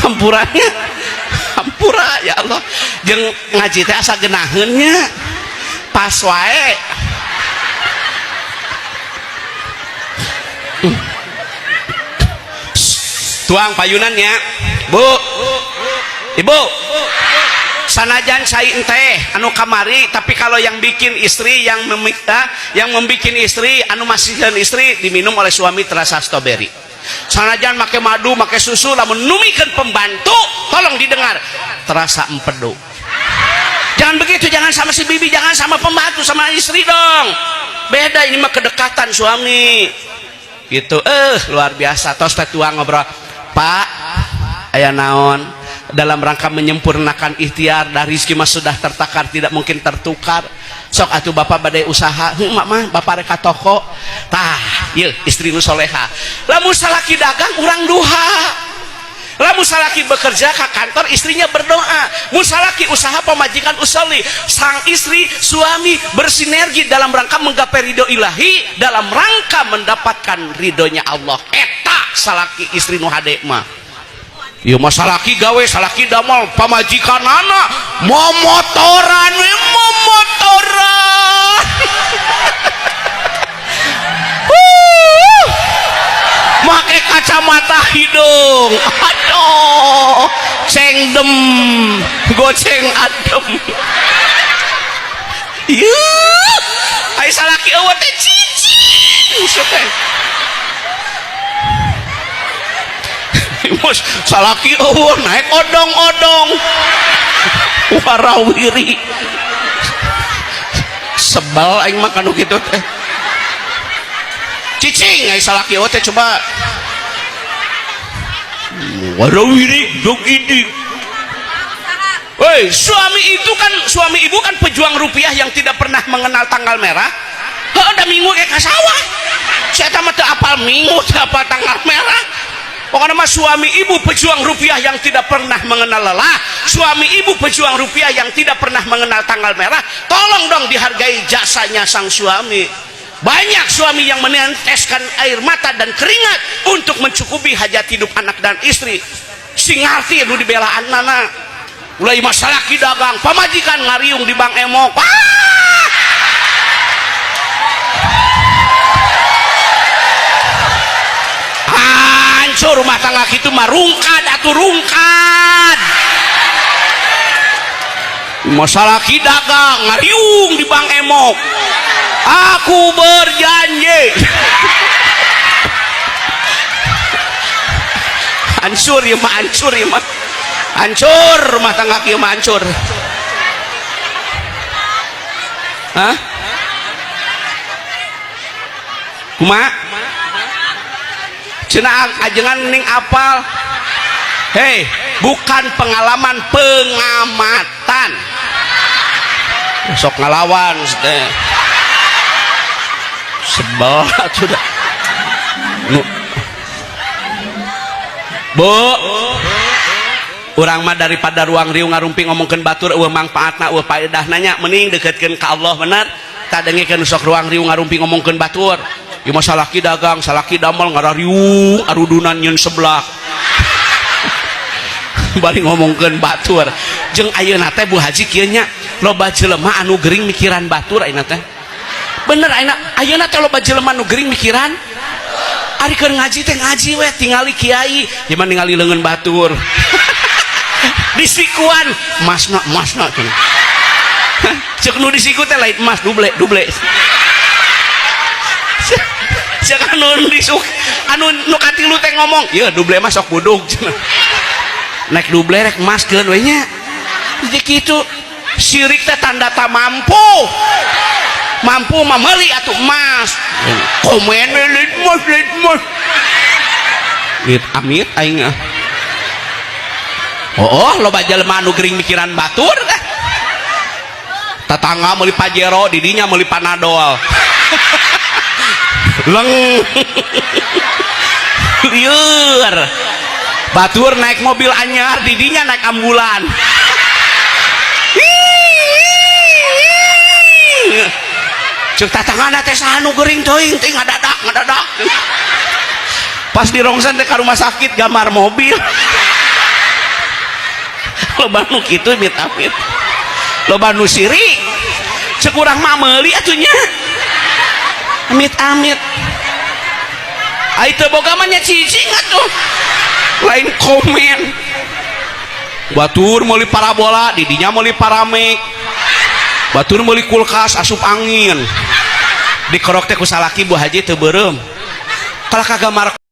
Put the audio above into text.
Hampuranya, hampura ya Allah. Jeung ngaji teh asa geunaheun nya. Pas wae. Tuang payunannya, Bu. Ibu. Sanajan cai teh anu kamari, tapi kalau yang bikin istri yang meminta, yang membikin istri anu masihan istri diminum oleh suami terasa strawberry. Sanajan make madu, make susu, lamun numikeun pembantu, tolong didengar, terasa empedu. Jangan begitu, jangan sama si bibi, jangan sama pembantu, sama istri dong. Beda ini mah kedekatan suami. Gitu. Luar biasa. Tos teh tuang ngobrol. Pak, aya naon? Dalam rangka menyempurnakan ikhtiar, dari rezeki mah sudah tertakar, tidak mungkin tertukar. Sok atuh bapak badai usaha, heuh mak mah bapak rek ka toko. Tah, ieu istri nu soleha. Lamun salaki dagang urang duha. Lamun salaki bekerja ke kantor, istrinya berdoa. Mun salaki usaha, pamajikan usolli. Sang istri suami bersinergi dalam rangka menggapai ridho ilahi, dalam rangka mendapatkan ridhonya Allah. Eta salaki istri nu hade mah. Ieu mah salaki gawe, salaki damel, pamajikan anak momotoran, we momotoran. Make kacamata hidung, aduh, cengdem, goceng adem. Yuh, ai salaki eueuh teh cicing teh. Mus salaki eueuh naik odong-odong. Warawiri. Sebel aing mah kanu kitu teh. Cicing ai salaki eueuh teh coba. Warawiri dog ini. Woi, suami itu kan, suami ibu kan pejuang rupiah yang tidak pernah mengenal tanggal merah. Heuh, da minggu kayak ka sawah. Saya mah teu apal minggu, teu apal tanggal merah. Pokoknya mah suami ibu pejuang rupiah yang tidak pernah mengenal lelah, suami ibu pejuang rupiah yang tidak pernah mengenal tanggal merah. Tolong dong dihargai jasanya sang suami. Banyak suami yang meneteskan air mata dan keringat untuk mencukupi hajat hidup anak dan istri. Sing ngarti nu dibelaan nana. Mulai masalah ki dagang, pamajikan ngariung di bank emok. Ah! Hancur rumah tangga kitu mah, rungkad atuh rungkad. Masalah ki dagang ngariung di bank emok. Aku berjanji. Hancur ya mah, hancur ya mah. Hancur rumah tangga kieu mah, hancur. Hah? Kumaha? Cenah ajengan ning apal. Hei, bukan pengalaman, pengamatan. Sok ngalawan teh. Sebel sudah. Bu, urang mah daripada ruang riung ngarumpi ngomongkeun batur eueuh mangpaatna eueuh paedahna nya, mending deketkeun ka Allah bener. Tak dengikeun sok ruang riung ngarumpi ngomongkeun batur. Ieu mah salaki dagang, salaki damel ngarariung arudunan nyeun seblak. Bari ngomongkeun batur. Jeung ayeuna teh Bu Haji kieu nya, loba jelema anu gering mikiran batur ayeuna teh. Bener ayeuna, ayeuna teh loba jelema anu gering mikiran. Ari keur ngaji teh ngaji we tingali kiai, ieu mah ningali leungeun batur. Disikuan masna masna cenah. Ceuk nu disiku teh lain emas, duble duble. Ceuk anu disuk anu nu katilu teh ngomong, "Ieu duble mah sok budug." Cenah. Naik duble rek emaskeun we nya. Jadi kitu sirik teh tanda tak mampu. Mampu mah meuli atuh emas. Komen we lain emas, lain emas. Amit amit aing ah. Oh, loba jelema anu gering mikiran batur teh. Tetangga meuli Pajero, didinya meuli Panadol. Leng. Lieur. Batur naik mobil anyar, didinya naik ambulan. Ceuk tatangana teh saha nu gering teuing teh ngadadak ngadadak. Pas dirongsen teh ka rumah sakit gambar mobil. Loba nu kitu amit-amit, loba nu sirik. Cek urang mah meuli atuh nya, amit-amit. Ai teu boga mah nya cicing atuh, lain komen. Batur meuli parabola, didinya meuli Paramex. Batur meuli kulkas asup angin, dikerok teh ku salaki, "Bu Haji, teu beureum." Kalah ka gambar.